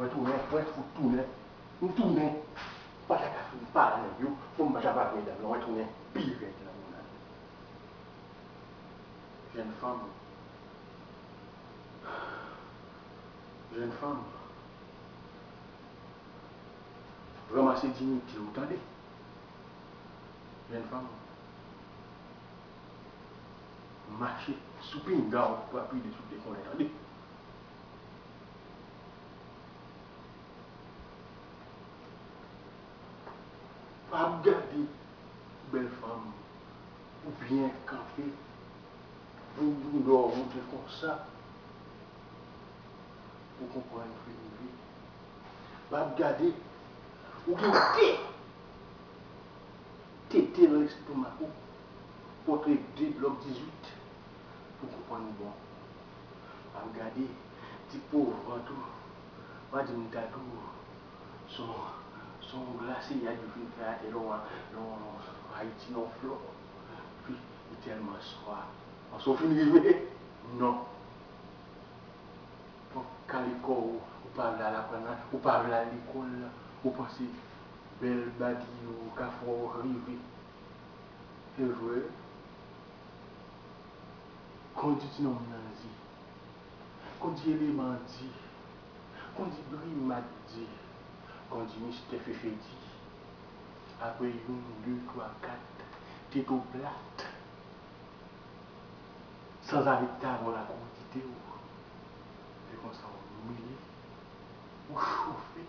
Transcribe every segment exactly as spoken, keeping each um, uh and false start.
Mwen tounen, mwen fout tounen. M tounen. M pa ta ka fin pale avèk yo, fò m pa ta pale medam yo, mwen tounen pi rèd nan moun nan. Jèn fanm. Jèn fanm. Ranmase diyite w, tande. Jèn fanm. Mache sou pinga w pou ap ride sou te konnen, tande. Pa ap gade bèl fanm ou byen kanpe, bout boudò w monte konsa, pou konprann ou fin rive. Pa ap gade, ou gen te, tete nan lestomak ou, pote de blòk dizuit, pou konprann ou bon. Pa ap gade, ti po vant ou, pa di m ta tou, son, son glasiyad yo fin fè atè lè w, lè w Ayiti nan flò. Pi, li tèlman swa. Panse w fin rive? Non. Ou ka lekòl, ou pa vle al aprann, ou pa vle al lekòl, ou panse bèl badi yo ka fè w rive. Se vre. Kondi ti nonm nan di, kondi eleman di, kondi grimat di, kondi mistè fefe di. Apre youn, de, twa, kat, tete w plat. Sanzave ki ta avè w la kouri kite w. Se konsa w imilye, ou chofe.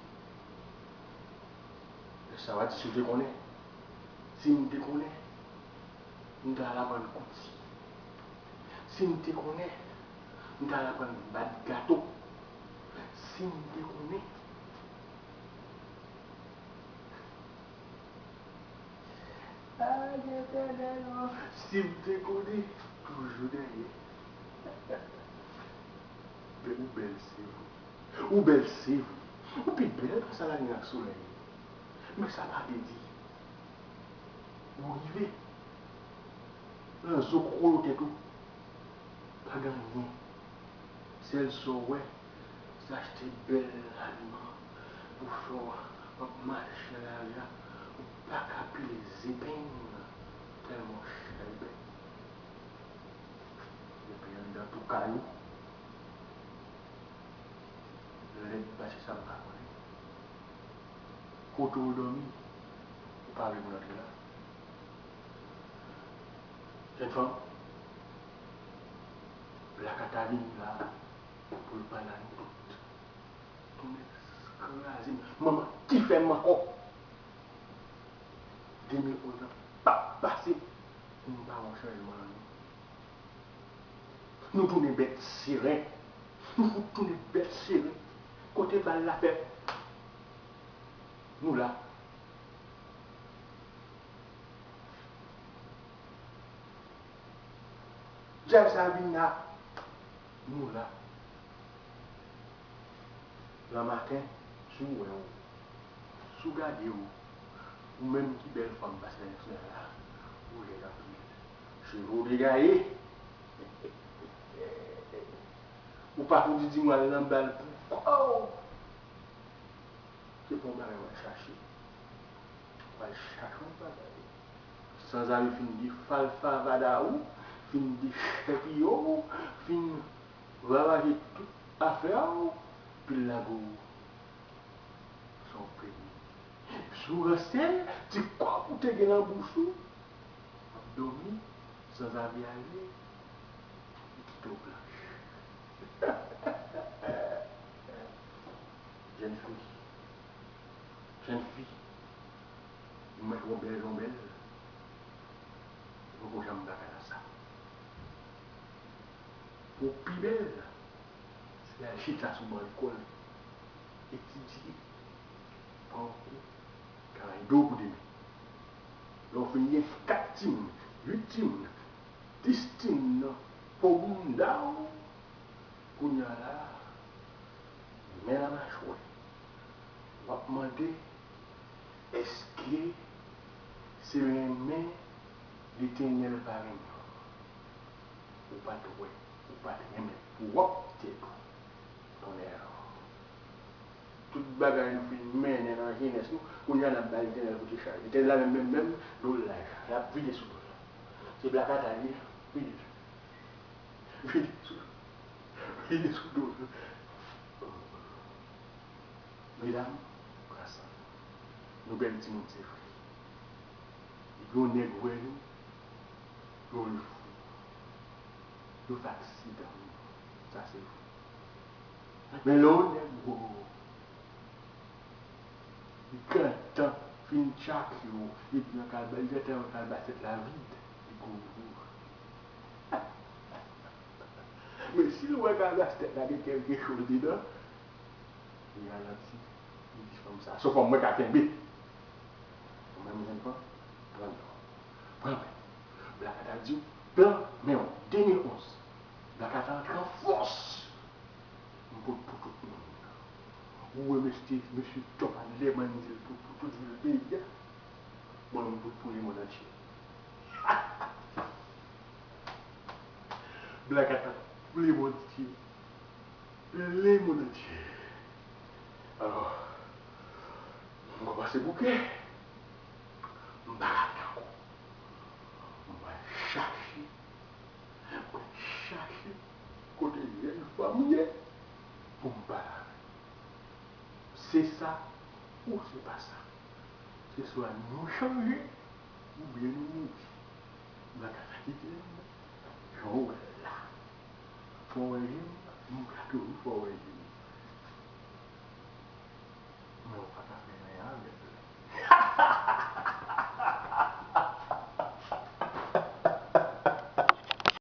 Lè sa w a di, "Si m te konnen, si m te konnen, m ta al aprann kouti. Si m te konnen, m ta al aprann bat gato. Si m te konnen." Ay, Etènèl, o, si m te konnen, toujou dèyè. Bè, ou bèl, se vre. Ou bèl, se vre. Ou pi bèl pase lalin ak solèy. Men sa pa vle di ou rive. Nan zo kokolo tèt ou, pa gen anyen. Sèl sa w wè, se achte bèl abiman pou fè w ap mache nan lari a, ou pa ka pile zepeng tèlman w chèlbè. Depi anndan tou kay ou, lèd pase sa m pa konnen. Kote w dòmi, ou pa vle moun antre la. Jèn fanm, blaka ta vini la pou l pale a nou tout. Tounen kraze m. Manman ki fè m ankò. De mil onz lan p ap pase pou m pa wè yon chanjman nan nou. Nou tounen bèt seren. Nou fout tounen bèt seren. Kote bal la fèt, nou la. Jazz la vin la, nou la. Lanmaten, si w wè w, si w gade w, ou menm ki bèl fanm pase nan nasyonal la, ou lèd anpil. Cheve w degaye. Ou pa pou di di m al nan bal pou kò w. Se pa yon bagay w al chache. W al chache yon bagay. Sanzave fin defalfavada ou, fin dechèpiye w, fin ravaje tout afè w, epi l lage w sou yon peni. Sou ranse, ti kòb ou te gen nan bouch ou, w ap dòmi, sanzave ale, li kite w blanch. Jèn fi, jèn fi, ou mèt wè w bèl jan w bèl, ou poko janm baka nan sa. Pou w pi bèl, se al chita sou ban lekòl, etidye, pran kou, travay di w pou demen. Lè w fin gen kat tim, uit tim, dis tim nan po bounda w, kounye a la, men nan machwè, w ap mande, èske se renmen Letènèl pa renmen w? Ou pa t wè, ou pa t renmen pwòp tèt ou. Tonnè! Tout bagay nou fin mennen nan jenès nou, kounye a n ap bay Letènèl koute chay. Letènèl la menm, menm, menm, do l laj. L ap vide sou do l. Se blakata li ye, vide. Vide sou, vide sou do l. Medam, gras a Bondye, nou bèl timoun, se vre. Epi yon nèg wè nou, yo ri fou. Yo fè aksidan. Sa se vre. Men lè yon nèg wè w, li gentan fin tchake w, epi nan kal ba, li gentan nan kal ba tèt la vid, li goumen. Men si l wè kal ba tèt la gen kèlke choz dedan, li ralanti, li di fanm sa, se yon fanm mwen ka kenbe. Ou menm jèn fanm, pran men w. Pran men w. Blakata di w, pran men w. De mil onz. Blakata antre an fòs. M pot pou tout moun. Ou wè mesye, mesye Top Adler, manzil pot pou tout vil peyi a. Mwen, m pot pou lemonn antye. Blakata pou lemonn antye. Lemonn antye. Alò, m kòmanse bouke. M pa ka ankò. Mwen chache, mwen chache kote jèn fanm ye pou m pale avè l. Se sa ou se pa sa. Se swa nou chanje oubyen nou mouri. Blakata kite m, jan w wè l la. Fò w wè je m, m ka toujou fè w wè je m.